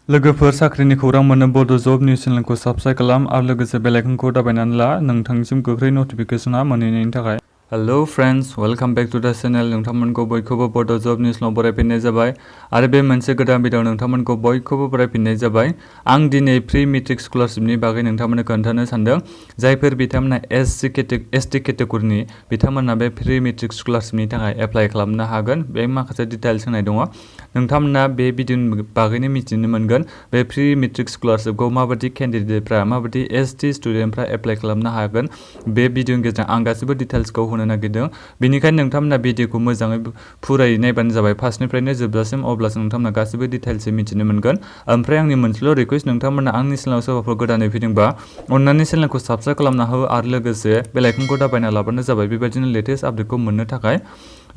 लोगोफोर साख्रिनि खौरां मोननो बड' जब निउस चेनेलखौ साबस्क्राइब खालाम आरो लोगोसे बेल आइकनखौ दाबायनानै ला नोंथांनिसिम गोख्रै नटिफिकेसना मोनहैनायनि थाखाय। Hello friends, welcome back to the channel. नोंथांमोनखौ बयखौबो बड' जब निउसनाव बरायफिननाय जाबाय आरो बे मोनसे गोदान भिडिअ नोंथांमोनखौ बयखौबो बरायफिननाय जाबाय। आं दिनै प्रि मेट्रिक स्कलारशिपनि बागै नोंथांमोननो खोन्थानो सानदों। जायफोर बिथांमोना एसटी केटेगरिनि बिथांमोना बे प्रि मेट्रिक स्कलारशिपनि थाखाय एप्लाइ खालामनो हागोन। बे माखासे डिटेल्स होनाय दङ। नोंथांमोना बे भिडिअनि बागैनो मिथिनो मोनगोन बे प्रि मेट्रिक स्कलारशिपखौ माबायदि केन्डिडेटफ्रा माबायदि एसटी स्टुडेन्टफ्रा एप्लाइ खालामनो हागोन। बे भिडिअनि गेजेरजों आं गासिबो डिटेल्सखौ होनो नागिरदों। बेनिखायनो नोंथांमोना भिडिअखौ मोजाङै फुरायै नायबानो जाबाय फार्स्टनिफ्रायनो जोबजासिम, अब्लासो नोंथांमोना गासिबो डिटेल्सै मिथिनो मोनगोन। ओमफ्राय आंनि मोनसेल' रिक्वेस्ट, नोंथांमोना आंनि चेनेलाव सोरबाफोर गोदानै फैदोंबा अन्नानै चेनेलखौ साबस्क्राइब खालामना हो आरो लोगोसे बेल आइकनखौ दाबायना लाबानो जाबाय बेबायदिनो लेटेस्ट आपडेटखौ मोननो थाखाय।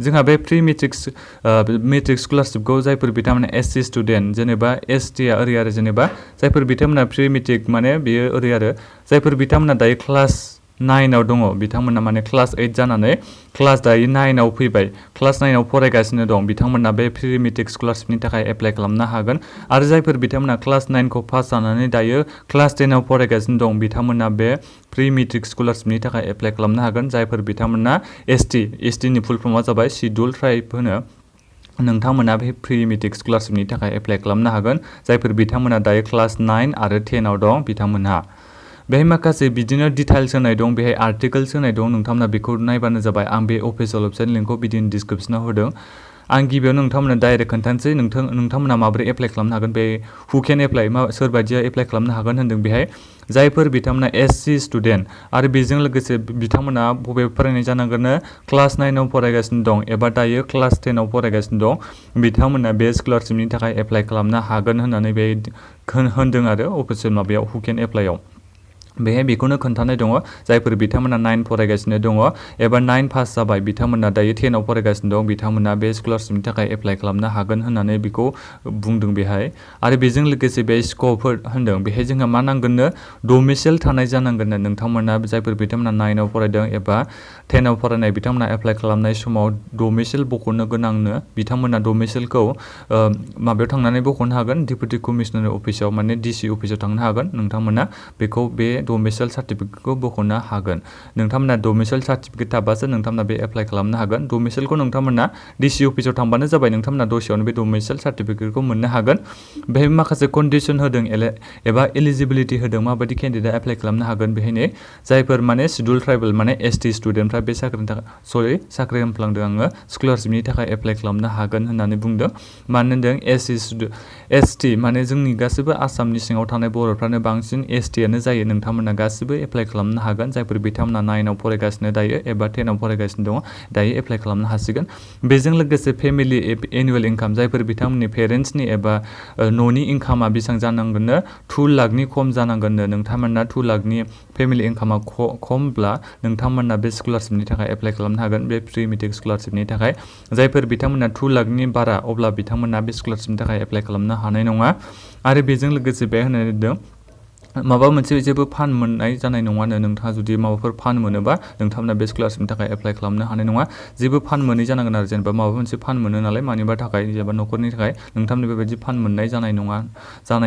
जोंहा बे प्रि मेट्रिक स्कलारशिपखौ जायफोर बिथांमोना एससी स्टुडेन्ट, जेनेबा एसटीआ ओरै आरो जेनेबा जायफोर बिथांमोना प्रि मेट्रिक माने बेयो ओरै आरो जायफोर बिथांमोना दायो क्लास 9आव दङ, बिथांमोना माने क्लास 8 जानानै क्लास दायो 9आव फैबाय, क्लास 9आव फरायगासिनो दं, बिथांमोना बे प्रि मेट्रिक स्कलारशिपनि थाखाय एप्लाइ खालामनो हागोन। आरो जायफोर बिथांमोना क्लास 9खौ पास जानानै दायो क्लास 10आव फरायगासिनो दं, बिथांमोना बे प्रि मेट्रिक स्कलारशिपनि थाखाय एप्लाइ खालामनो हागोन। जायफोर बिथांमोना एसटीनि फुल फर्मआ जाबाय शिड्युल ट्राइब होनो, नोंथांमोना बे प्रि मेट्रिक स्कलारशिपनि थाखाय एप्लाइ खालामनो हागोन। जायफोर बिथांमोना दायो क्लास 9 आरो 10आव दं, बिथांमोनहा बेहाय माखासे बिदिनो डिटेल्स होनाय दं, बेहाय आर्टिकल्स होनाय दं। नोंथांमोना बेखौ नायबानो जाबाय। आं बे अफिसियेल वेबसाइट लिंकखौ भिडिअनि डिसक्रिपसनाव होदों। आं गिबियावनो नोंथांमोना डाइरेक्ट खोन्थानोसै नोंथांमोना माबोरै एप्लाइ खालामनो हागोन। बे हु केन एप्लाइ, सोर बायदिया एप्लाइ खालामनो हागोन होन्दों। बेहाय जायफोर बिथांमोना एससी स्टुडेन्ट आरो बेजों लोगोसे बिथांमोना बबे फरायनाय जानांगोननो क्लास 9आव फरायगासिनो दं एबा दायो क्लास 10आव फरायगासिनो दं, बिथांमोना बे स्कलारशिपनि थाखाय एप्लाइ खालामनो हागोन होननानै बे होन्दों आरो अफिसियेल माबायाव हु केन एप्लाइआव। बेहाय बेखौनो खोन्थानाय दङ, जायफोर बिथांमोना 9 फरायगासिनो दङ एबा 9 पास जाबाय, बिथांमोना दायो 10आव फरायगासिनो दं, बिथांमोना बे स्कलारशिपनि थाखाय एप्लाइ खालामनो हागोन होननानै बेखौ बुंदों बेहाय। आरो बेजों लोगोसे बे स्कपफोर होन्दों, बेहाय जोंहा मा नांगोननो डमिसाइल थानाय जानांगोननो। नोंथांमोना जायफोर बिथांमोना 9आव फरायदों एबा 10आव फरायनाय बिथांमोना एप्लाइ खालामनाय समाव डमिसाइल बख'नो गोनांनो, बिथांमोना डमिसाइलखौ माबायाव थांनानै बख'नो हागोन, डेपुटि कमिशनार अफिसाव माने डिसि अफिसाव थांनो हागोन। नोंथांमोना बेखौ बे डमिसाइल सार्टिफिकेटखौ बख'नो हागोन। नोंथांमोना डमिसाइल सार्टिफिकेट थाबासो नोंथांमोना बे एप्लाइ खालामनो हागोन। डमिसाइलखौ नोंथांमोना डिसि अफिसाव थांबानो जाबाय, नोंथांमोना दसेयावनो बे डमिसाइल सार्टिफिकेटखौ मोननो हागोन। बेहाय माखासे कन्डिसन होदों एबा एलिजिबिलिटि होदों, माबायदि केन्डिडेटआ एप्लाइ खालामनो हागोन। बेहायनो जायफोर माने शिड्युल ट्राइबेल माने एसटी स्टुडेन्टफ्रा बे साख्रि होनफ्लांदों आङो, स्कलारशिपनि थाखाय एप्लाइ खालामनो हागोन होननानै बुंदों। मानो होनदों एसटी माने जोंनि गासैबो आसामनि सिङाव थानाय बर'फ्रानो बांसिन एसटीआनो जायो। नोंथांमोना गासिबो एप्लाइ खालामनो हागोन। जायफोर बिथांमोना 9आव फरायगासिनो दायो एबा 10आव फरायगासिनो दङ, दायो एप्लाइ खालामनो हासिगोन। बेजों लोगोसे फेमिलि एनुवेल इनकाम, जायफोर बिथांमोननि पेरेन्टसनि एबा न'नि इनकामा बेसेबां जानांगोननो 2 लाखनि खम जानांगोननो। नोंथांमोना 2 लाखनि फेमिलि इनकामा खमब्ला नोंथांमोना बे स्कलारशिपनि थाखाय एप्लाइ खालामनो हागोन, बे प्रि मेट्रिक स्कलारशिपनि थाखाय। जायफोर बिथांमोना 2 लाखनि बारा, अब्ला बिथांमोना बे स्कलारशिपनि थाखाय एप्लाइ खालामनो हानाय नङा। आरो बेजों लोगोसे बे होननानै दों माबा मोनसे जेबो फान्ड मोननाय जानाय नङानो। नोंथाङा जुदि माबाफोर फान्ड मोनोबा नोंथांमोना बे स्कलारशिपनि थाखाय एप्लाइ खालामनो हानाय नङा। जेबो फान्ड मोनै जानांगोन आरो, जेनेबा माबा मोनसे फान्ड मोनो नालाय मानिबा थाखाय, जेनेबा न'खरनि थाखाय, नोंथांमोना बेबायदि फान्ड मोननाय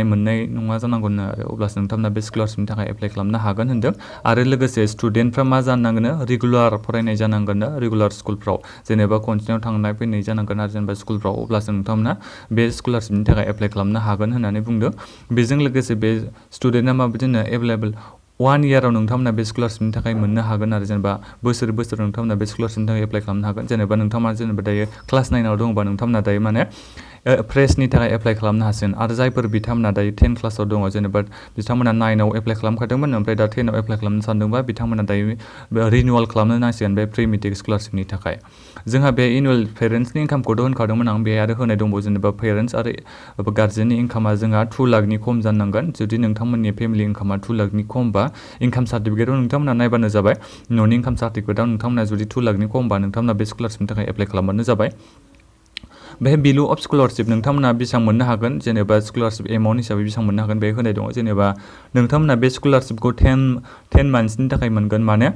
मोननाय नङा जानांगौनो आरो, अब्लासो नोंथांमोना बे स्कलारशिपनि थाखाय एप्लाइ खालामनो हागोन होन्दों। आरो लोगोसे स्टुडेन्टफ्रा मा जानांगोन, रेगुलार फरायनाय जानांगोन, रेगुलार स्कुलफ्राव, जेनेबा कन्टिनिउ थांनाय फैनाय जानांगोन आरो जेनेबा स्कुलफ्राव, अब्लासो नोंथांमोना बे स्कलारशिपनि थाखाय एप्लाइ खालामनो हागोन होननानै बुंदों। बेजों लोगोसे बे स्टुडेन्टआ माबायदिनो एभेलेबल 1 इयाराव नोंथांमोना बे स्कलारशिपनि थाखाय मोननो हागोन आरो, जेनेबा बोसोर नोंथांमोना बे स्कलारशिपनि थाखाय एप्लाइ खालामनो हागोन। जेनेबा नोंथांमोना जेनेबा दायो क्लास 9आव दङबा नोंथांमोना दायो माने फ्रेशनि थाखाय एप्लाइ खालामनो हासिगोन। आरो जायफोर बिथांमोना दायो 10 क्लासाव दङ, जेनेबा बिथांमोना 9आव एप्लाइ खालामखादोंमोन ओमफ्राय दा 10आव एप्लाइ खालामनो सानदोंबा बिथांमोना दायो रिनिउवेल खालामनो नांसिगोन बे प्रि मेट्रिक स्कलारशिपनि थाखाय। जोंहा बे एनुवेल पेरेन्टसनि इनकामखौथ' होनखादोंमोन आं, बेहाय आरो होनाय दंबावो, जेनेबा पेरेन्टस आरो गार्जेननि इनकामा जोंहा 2 लाखनि खम जानांगोन। जुदि नोंथांमोननि फेमिलि इनकामा 2 लाखनि खमबा इनकाम सार्टिफिकेटआव नोंथांमोना नायबानो जाबाय। न'नि इनकाम सार्टिफिकेटआव नोंथांमोना जुदि 2 लाखनि खमबा नोंथांमोना बे स्कलारशिपनि थाखाय एप्लाइ खालामबानो जाबाय। बेहाय भेलु अफ स्कलारशिप नोंथांमोना बेसेबां मोननो हागोन, जेनेबा स्कलारशिप एमाउन्ट हिसाबै बेसेबां मोननो हागोन बे होनाय दङ। जेनेबा नोंथांमोना बे स्कलारशिपखौ 10 मान्थ्सनि थाखाय मोनगोन, माने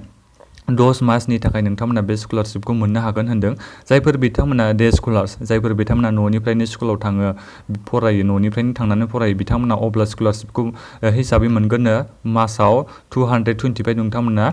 10 मासनि थाखाय नोंथांमोना बे स्कलारशिपखौ मोननो हागोन होनदों। जायफोर बिथांमोना डे स्कलार्स, जायफोर बिथांमोना न'निफ्रायनो स्कुलाव थाङो, फरायो, न'निफ्रायनो थांनानै फरायो, बिथांमोना अब्ला स्कलारशिपखौ हिसाबै मोनगोननो मासाव 225 नोंथांमोना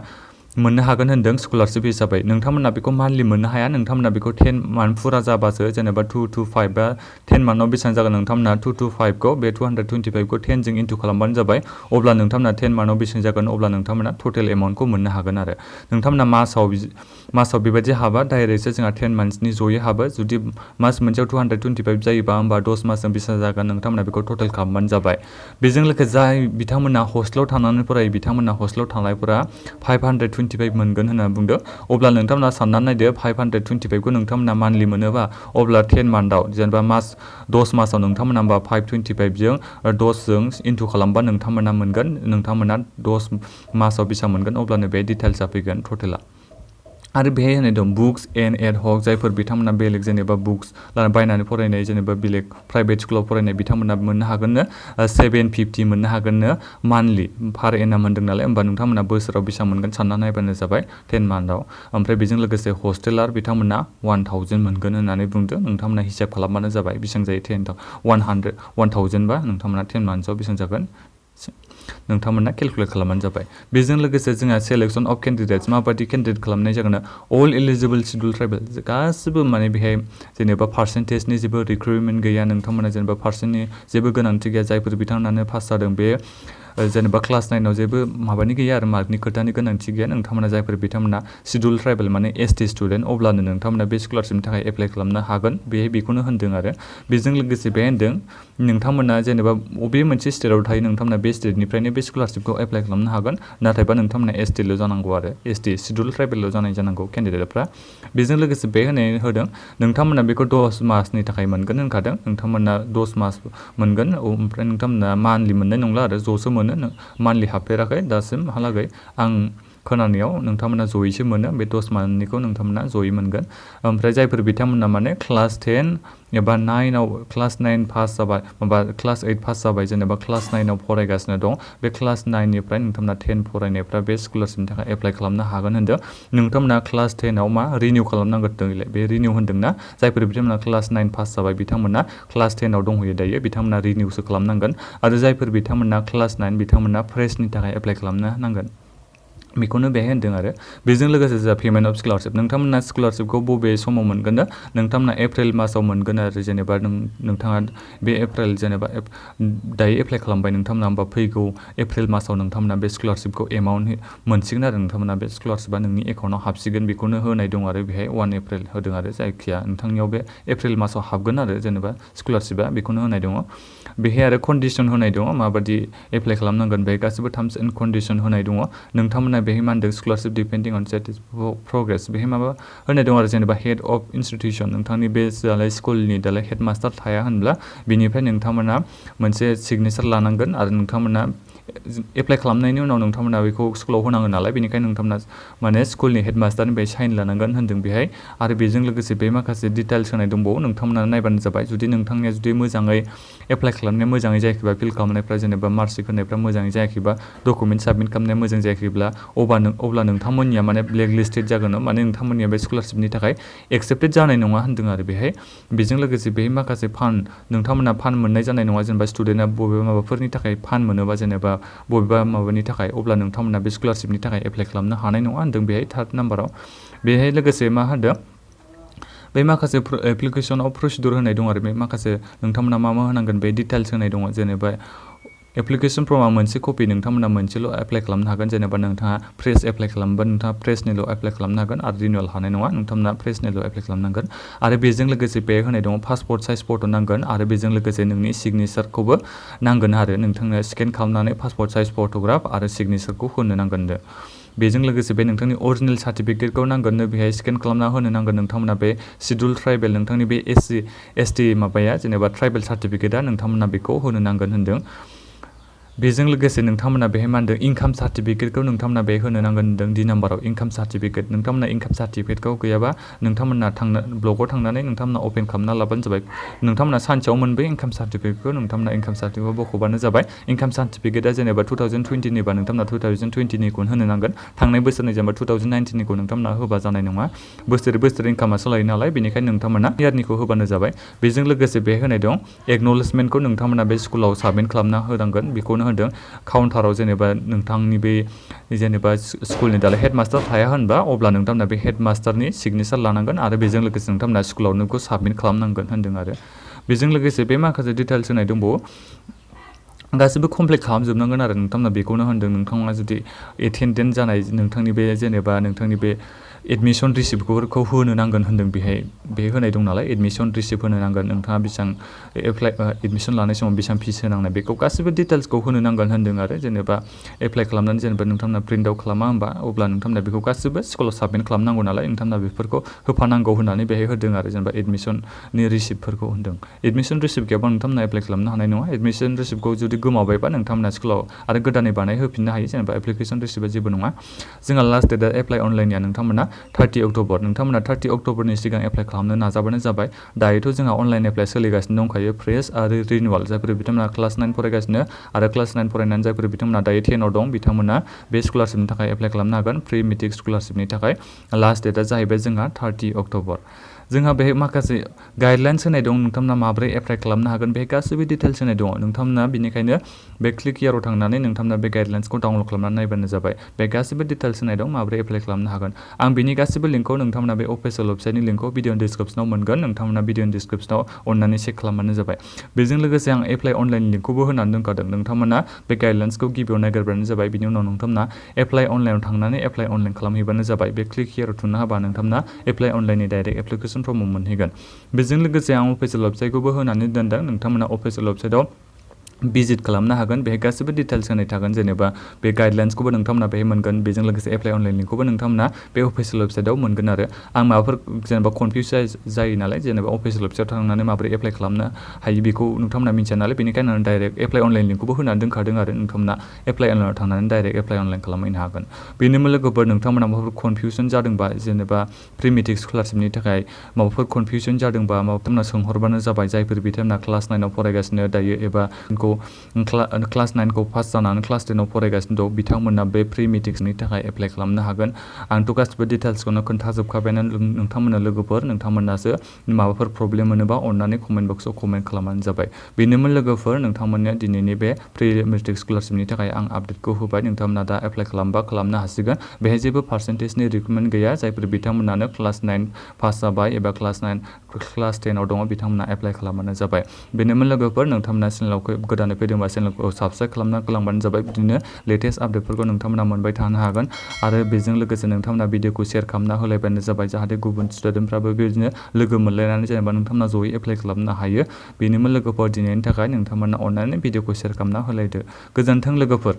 मोननो हागोन होनदों स्कलारशिप हिसाबै। नोंथांमोना बेखौ मान्थलि मोननो हाया, नोंथांमोना बेखौ 10 मान्थ फुरा जाबासो, जेनेबा 225 बा 10 मान्थआव बेसेबां जागोन नोंथांमोना 225 खौ बे 225 खौ 10 जों इन्टु खालामबानो जाबाय। अब्ला नोंथांमोना 10 मान्थआव बेसेबां जागोन, अब्ला नोंथांमोना टटेल एमाउन्टखौ मोननो हागोन आरो। नोंथांमोना मासाव बेबायदि हाबा डाइरेक्टसो जोंहा 10 मान्थ्सनि जयै हाबो। जुदि मास मोनसेयाव 225 जायोबा होमबा 10 मासजों बेसेबां जागोन नोंथांमोना बेखौ टटेल खालामबानो जाबाय। बेजों लोगोसे जाय बिथांमोना हस्टेलाव थानानै फरायो, बिथांमोना हस्टेलाव थानायफोरा 525 मोनगोन होनना बुंदों। अब्ला नोंथांमोना साननानै नायदो, 525 खौ नोंथांमोना मान्थलि मोनोबा अब्ला 10 मान्थआव जेनेबा 10 मासाव नोंथांमोना होमबा 525 जों 10 जों इन्टु खालामबा नोंथांमोना मोनगोन, नोंथांमोना 10 मासाव बेसेबां मोनगोन, अब्लानो बे डिटेल्सआ फैगोन टटेला। आरो बेहाय होनाय दं बुक्स एन्ड एड हक, जायफोर बिथांमोना बेलेग जेनेबा बुक्स बायनानै फरायनाय, जेनेबा बेलेग प्राइभेट स्कुलाव फरायनाय बिथांमोना मोननो हागोननो 750 मोननो हागोननो मान्थलि पार एनाम होनदों नालाय, होमबा नोंथांमोना बोसोराव बेसेबां मोनगोन सानना नायबानो जाबाय 10 मान्थआव। ओमफ्राय बेजों लोगोसे हस्टेलार बिथांमोना 1000 मोनगोन होननानै बुंदों। नोंथांमोना हिसाब खालामबानो जाबाय बेसेबां जायो 1000 बा नोंथांमोना 10 मान्थआव बेसेबां जागोन नोंथांमोना केलकुलेट खालामबानो जाबाय। बेजों लोगोसे जोंहा सेलेक्सन अफ केन्डिडेट्स, माबायदि केन्डिडेट खालामनाय जागोन, अल एलिजिबल शिड्युल ट्राइबेल गासिबो माने बेहाय जेनेबा पार्सेन्टेजनि जेबो रिक्रुइटमेन्ट गैया, नोंथांमोना जेनेबा पार्सेन्टनि जेबो गोनांथि गैया। जायफोर बिथांमोनानो पास जादों बे जेनेबा क्लास 9आव जेबो माबानि गैया आरो मार्कनि खोथानि गोनांथि गैया। नोंथांमोना जायफोर बिथांमोना शिड्युल ट्राइबेल माने ST स्टुडेन्ट, अब्लानो नोंथांमोना बे स्कलारशिपनि थाखाय एप्लाइ खालामनो हागोन। बेखौनो होन्दों आरो बेजों लोगोसे बे होन्दों नोंथांमोना जेनेबा बबे मोनसे स्टेटआव थायो, नोंथांमोना बे स्टेटनिफ्रायनो बे स्कलारशिपखौ एप्लाइ खालामनो हागोन। नाथायबा नोंथांमोना STल' जानांगौ आरो ST शिड्युल ट्राइबेल' जानाय जानांगौ केन्डिडेटफ्रा। बेजों लोगोसे बे होदों नोंथांमोना बेखौ 10 मासनि थाखाय मोनगोन होनखादों। नोंथांमोना 10 मास मोनगोन, ओमफ्राय नोंथांमोना मान्थलि मोननाय नंला आरो ज'सो मोनो। मान्थलि हाबफेराखै दासिमहालागै आं खोनानायाव, नोंथांमोना जयैसो मोनो। बे 10 मान्थनिखौ नोंथांमोना जयै मोनगोन। ओमफ्राय जायफोर बिथांमोना माने क्लास 10 एबा 9आव क्लास 9 पास जाबाय, माबा क्लास 8 पास जाबाय, जेनेबा क्लास 9आव फरायगासिनो दं, बे क्लास 9निफ्राय नोंथांमोना 10 फरायनायफ्रा बे स्कलारशिपनि थाखाय एप्लाइ खालामनो हागोन होन्दों। नोंथांमोना क्लास 10आव मा रिनिउ खालामनांगोन, बे रिनिउ होन्दोंना, जायफोर बिथांमोना क्लास 9 पास जाबाय बिथांमोना क्लास 10आव दंहैयो दायो, बिथांमोना रिनिउसो खालामनांगोन। आरो जायफोर बिथांमोना क्लास 9 बिथांमोना फ्रेशनि थाखाय एप्लाइ खालामनो नांगोन। बेखौनो बेहाय होन्दों आरो बेजों लोगोसे जोंहा पेमेन्ट अफ स्कलारशिप, नोंथांमोना स्कलारशिपखौ बबे समाव मोनगोन, नोंथांमोना एप्रिल मासाव मोनगोन आरो जेनेबा नोंथाङा बे एप्रिल जेनेबा दायो एप्लाइ खालामबाय नोंथांमोना, होमबा फैगौ एप्रिल मासाव नोंथांमोना बे स्कलारशिपखौ एमाउन्ट मोनसिगोन आरो नोंथांमोना बे स्कलारशिपा नोंनि एकाउन्टाव हाबसिगोन। बेखौनो होनाय दं आरो बेहाय 1 एप्रिल होदों आरो जायखिया नोंथांनियाव बे एप्रिल मासाव हाबगोन आरो जेनेबा स्कलारशिपा, बेखौनो होनाय दङ। बेहाय आरो कन्डिसन होनाय दङ, माबायदि एप्लाइ खालामनांगोन, बेहाय गासिबो टार्म्स एन्ड कन्डिसन होनाय दङ। नोंथांमोना बेहाय मा होनदों स्कलारशिप डिपेन्डिं अन स्टेटास प्रग्रेस, बेहाय माबा होनाय दं आरो जेनेबा हेड अफ इन्स्टिटिउसन, नोंथांनि बे दालाय स्कुलनि दालाय हेडमास्टार थाया होनब्ला बिनिफ्राय नोंथांमोना मोनसे सिगनेचार लानांगोन आरो नोंथांमोना एप्लाइ खालामनायनि उनाव नोंथांमोना बेखौ स्कुलाव होनांगोन नालाय, बेनिखायनो नोंथांमोना माने स्कुलनि हेडमास्टारनिफ्राय साइन लानांगोन होन्दों बेहाय। आरो बेजों लोगोसे बे माखासे डिटेल्स होनाय दंबावो, नोंथांमोना नायबानो जाबाय। जुदि नोंथांनिया जुदि मोजाङै एप्लाइ खालामनाया मोजाङै जायाखैबा, फिल खालामनायफ्रा जेनेबा मार्कशिट होनायफ्रा मोजाङै जायाखैबा, डकुमेन्ट साबमिट खालामनाया मोजां जायाखैब्ला, अब्ला नोंथांमोननिया माने ब्लेक लिस्टेड जागोन, माने नोंथांमोननिया बे स्कलारशिपनि थाखाय एक्सेप्टेड जानाय नङा होन्दों आरो बेहाय। बेजों लोगोसे बेहाय माखासे नोंथांमोना फान्ड मोननाय जानाय नङा, जेनेबा स्टुडेन्टआ बबेबा माबाफोरनि थाखाय फान्ड मोनोबा, जेनेबा बबेबा माबानि थाखाय, अब्ला नोंथांमोना बे स्कलारशिपनि थाखाय एप्लाइ खालामनो हानाय नङा होन्दों बेहाय 3rd नाम्बाराव। बेहाय लोगोसे मा होनदों, बे माखासे एप्लिकेसनाव प्रसिडिउर होनाय दं आरो बे माखासे नोंथांमोना मा होनांगोन बे डिटेल्स होनाय दङ। जेनेबा एप्लिकेसन फर्मआ मोनसे कपि, नोंथांमोना मोनसेल' एप्लाइ खालामनो हागोन। जेनेबा नोंथाङा फ्रेश एप्लाइ खालामोबा नोंथाङा फ्रेशनिल' एप्लाइ खालामनो हागोन आरो रिनिउवेल हानाय नङा, नोंथांमोना फ्रेशनिल' एप्लाइ खालामनांगोन। आरो बेजों लोगोसे बे होनाय दङ पासपर्ट साइज फट' नांगोन आरो बेजों लोगोसे नोंनि सिगनेचारखौबो नांगोन आरो नोंथांनो स्केन खालामनानै पासपर्ट साइज फट'ग्राफ आरो सिगनेचारखौ होनो नांगोन। बेजों लोगोसे बे नोंथांनि अरिजिनेल सार्टिफिकेटखौ नांगोन, बेहाय स्केन खालामना होनो नांगोन। नोंथांमोना बे शिड्युल ट्राइबेल नोंथांनि बे SC ST माबाया जेनेबा ट्राइबेल सार्टिफिकेटआ नोंथांमोना बेखौ होनो नांगोन होन्दों। बेजों लोगोसे नोंथांमोना बेहाय मा होनदों इनकाम सार्टिफिकेटखौ नोंथांमोना बे होनो नांगोन होनदों D नाम्बाराव इनकाम सार्टिफिकेट नोंथांमोना इनकाम सार्टिफिकेटखौ गैयाबा नोंथांमोना ब्लगाव थांनानै नोंथांमोना अपेन खालामना लाबानो जाबाय नोंथांमोना सानसेयाव मोनबे इनकाम सार्टिफिकेटखौ नोंथांमोना इनकाम सार्टिफिकेट बख'बानो जाबाय इनकाम सार्टिफिकेटआ जेनेबा 2020 निबा नोंथांमोना 2020 निखौनो होनो नांगोन थांनाय बोसोरनि जेनेबा 2019 निखौ नोंथांमोना होबा जानाय नङा बोसोर इनकामा सोलायो नालाय बेनिखायनो नोंथांमोना इयारनिखौ होबानो जाबाय बेजों लोगोसे बे होनाय दं एक्न'लेजमेन्टखौ नोंथांमोना बे स्कुलाव साबमिट खालामना होनांगोन बेखौनो होनदों काउन्टाराव जेनेबा नोंथांनि बे जेनेबा स्कुलनि दालाय हेडमास्टार थाया होनबा अब्ला नोंथांमोना बे हेडमास्टारनि सिगनेचार लानांगोन आरो बेजों लोगोसे नोंथांमोना स्कुलावनो बेखौ साबमिट खालामनांगोन होनदों आरो बेजों लोगोसे बे माखासे डिटेल्स होनाय दंबावो गासिबो कमप्लिट खालामजोबनांगोन आरो नोंथांमोना बेखौनो होनदों नोंथाङा जुदि एटेन्डेन्ट जानाय नोंथांनि बे जेनेबा नोंथांनि बे एडमिसन रिसिप्टफोरखौ होनो नांगोन होनदों बेहाय बे होनाय दं नालाय एडमिसन रिसिप्ट होनो नांगोन नोंथाङा बेसेबां एडमिसन लानाय समाव बेसेबां फिस होनांनाय बेखौ गासिबो डिटेल्सखौ होनो नांगोन होनदों आरो जेनेबा एप्लाइ खालामनानै जेनेबा नोंथांमोना प्रिन्ट आउट खालामा होनबा अब्ला नोंथांमोना बेखौ गासिबो स्कुलाव साबमिट खालामनांगौ नालाय नोंथांमोना बेफोरखौ होफानांगौ होननानै बेहाय होदों आरो जेनेबा एडमिसननि रिसिप्टफोरखौ होनदों एडमिसन रिसिप्ट गैयाबा नोंथांमोना एप्लाइ खालामनो हानाय नङा एडमिसन रिसिप्टखौ जुदि गोमाबायबा नोंथांमोना स्कुलाव आरो गोदानै बानायहोफिननो हायो जेनेबा एप्लिकेसन रिसिप्टआ जेबो नङा जोंहा लास्ट डेटआ एप्लाइ अनलाइननिया नोंथांमोना 30 अक्ट'बर नोंथांमोना 30 अक्ट'बरनि सिगां एप्लाइ खालामनो नाजाबानो जाबाय दायोथ' जोंहा अनलाइन एप्लाइ सोलिगासिनो दंखायो फ्रेश आरो रिनिउवाल जायफोर बिथांमोना क्लास 9 फरायगासिनो आरो क्लास 9 फरायनानै जायफोर बिथांमोना दायो 10आव दं बिथांमोना बे स्कलारशिपनि थाखाय एप्लाइ खालामनो हागोन प्रि मेट्रिक स्कलारशिपनि थाखाय लास्ट डेटआ जाहैबाय जोंहा 30 अक्ट'बर जोंहा बेहाय माखासे गाइडलाइन्स होनाय दं नोंथांमोना माबोरै एप्लाइ खालामनो हागोन बेहाय गासैबो डिटेल्स होनाय दङ नोंथांमोना बेनिखायनो बे क्लिक हियाराव थांनानै नोंथांमोना बे गाइडलाइन्सखौ डाउनलड खालामनानै नायबानो जाबाय बे गासैबो डिटेल्स होनाय दं माबोरै एप्लाइ खालामनो हागोन आं बिनि गासैबो लिंकखौ नोंथांमोना बे अफिसियेल वेबसाइटनि लिंकखौ भिडिअनि डिसक्रिप्सनाव मोनगोन नोंथांमोना भिडिअनि डिसक्रिप्सनाव अननानै चेक खालामबानो जाबाय बेजों लोगोसे आं एप्लाइ अनलाइन लिंकखौबो होनानै दोनखादों नोंथांमोना बे गाइडलाइन्सखौ गिबियाव नायग्रोबानो जाबाय बिनि उनाव नोंथांमोना एप्लाइ अनलाइनाव थांनानै एप्लाइ अनलाइन खालामहैबानो जाबाय बे क्लिक हियाराव थुना होबा नोंथांमोना एप्लाइ अनलाइननि डाइरेक्ट एप्लिकेसन फर्मआव मोनहैगोन बेजों लोगोसे आं अफिसियेल वेबसाइटखौबो होनानै दोनदों नोंथांमोना अफिसियेल वेबसाइटआव भिजिट खालामनो हागोन बेहाय गासिबो डिटेल्स होनाय थागोन जेनेबा बे गाइडलाइन्सखौबो नोंथांमोना बेहाय मोनगोन बेजों लोगोसे एप्लाइ अनलाइन लिंकखौबो नोंथांमोना बे अफिसियेल वेबसाइटआव मोनगोन आरो आं माबाफोर जेनेबा कनफिउस जायो नालाय जेनेबा अफिसियेल वेबसाइटआव थांनानै माबोरै एप्लाइ खालामनो हायो बेखौ नोंथांमोना मिन्थिया नालाय बेनिखायनो आं डाइरेक्ट एप्लाइ अनलाइन लिंकखौबो होनानै दोनखादों आरो नोंथांमोना एप्लाइ अनलाइनाव थांनानै डाइरेक्ट एप्लाइ अनलाइन खालामहैनो हागोन बेनिनो लोगोफोर नोंथांमोना माबाफोर कनफिउसन जादोंबा जेनेबा प्रि मेट्रिक स्कलारशिपनि थाखाय माबाफोर कनफिउसन जादोंबा माबाफोर सोंहरबानो जाबाय जायफोर बिथांमोना क्लास 9आव फरायगासिनो दायो एबा क्लास 9खौ पास जानानै क्लास 10आव फरायगासिनो दं बिथांमोना बे प्रि मेट्रिक्सनि थाखाय एप्लाइ खालामनो हागोन आंथ' गासिबो डिटेल्सखौनो खोन्थाजोबखाबायानो नोंथांमोना लोगोफोर नोंथांमोनासो माबाफोर प्रब्लेम मोनोबा अननानै कमेन्ट बक्सआव कमेन्ट खालामबानो जाबाय बेनोमोन लोगोफोर नोंथांमोननो दिनैनि बे प्रि मेट्रिक स्कलारशिपनि थाखाय आं आपडेटखौ होबाय नोंथांमोना दा एप्लाइ खालामबा खालामनो हासिगोन बेहाय जेबो पार्सेन्टेजनि रिक्रुटमेन्ट गैया जायफोर बिथांमोनानो क्लास 9 पास जाबाय एबा क्लास 10आव दङ बिथांमोना एप्लाइ खालामबानो जाबाय बेनोमोन लोगोफोर नोंथांमोना चेनेलाव गोदानै फैदोंबा चेनेलखौ साबस्क्राइब खालामना होलांबानो जाबाय बिदिनो लेटेस्ट आपडेटफोरखौ नोंथांमोना मोनबाय थानो हागोन आरो बेजों लोगोसे नोंथांमोना भिडिअखौ शेयार खालामना होलायबानो जाबाय जाहाथे गुबुन स्टुडेन्टफ्राबो बेबायदिनो लोगो मोनलायनानै जेनेबा नोंथांमोना जयै एप्लाइ खालामनो हायो बेनोमोन लोगोफोर दिनैनि थाखाय नोंथांमोना अननानै भिडिअखौ शेयार खालामना होलायदो गोजोन्थों लोगोफोर